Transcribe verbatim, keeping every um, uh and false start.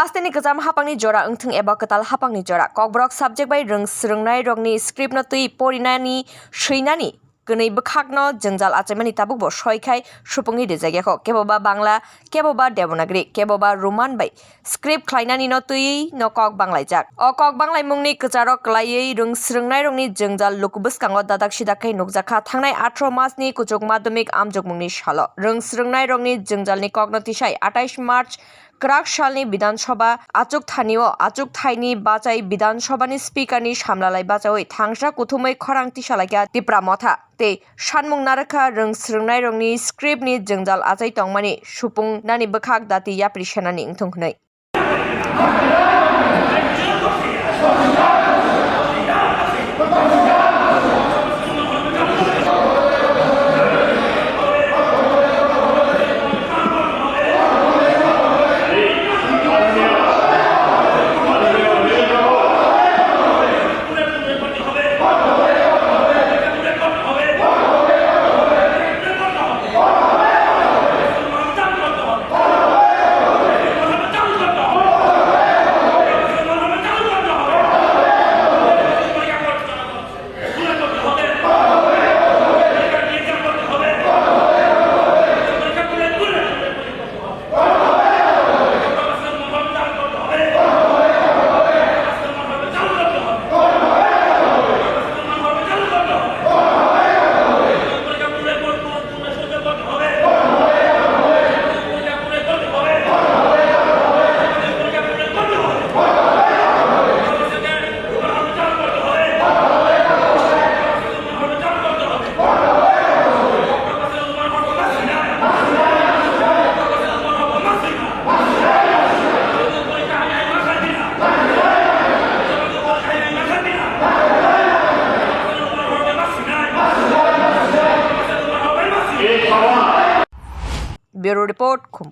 Hasteni kwcham hapangni jora wngthwng eba kwtal hapangni jora, Kokborok subject bai rwng swrwngnairokni script no twi porinani swinani kwnwi bwkhakno jwngjal achaimani tabukbo soi khai supungwi rijak yakho, keboba Bangla, keboba Devanagari, keboba Roman bai script khlainani no twiwi no kok banglaijak. O kok banglaimungni kwcharo kwlaiwi rwng swrwngnairokni jwngjal luku bwskango dadak sidak khe nukjakha. Thangnai athro March ni kuchuk madhyamik amjokmungni salo rwng swrwngnairokni jwngjalni kokno tisai atais March kwrak salni Bidhan Sabha achuk thanio achuk thaini bachai Bidhan Sabhani Speaker ni samlalai bachaui thangsa kuthumui khorang tisalaikha Tipra Motha tei sanmung narwkha rwng swrwngnairokni script ni jwngjal achai tongmani supung nani bwkhak dati yapri senani wngthung hwnwi. Bureau Report, Khum.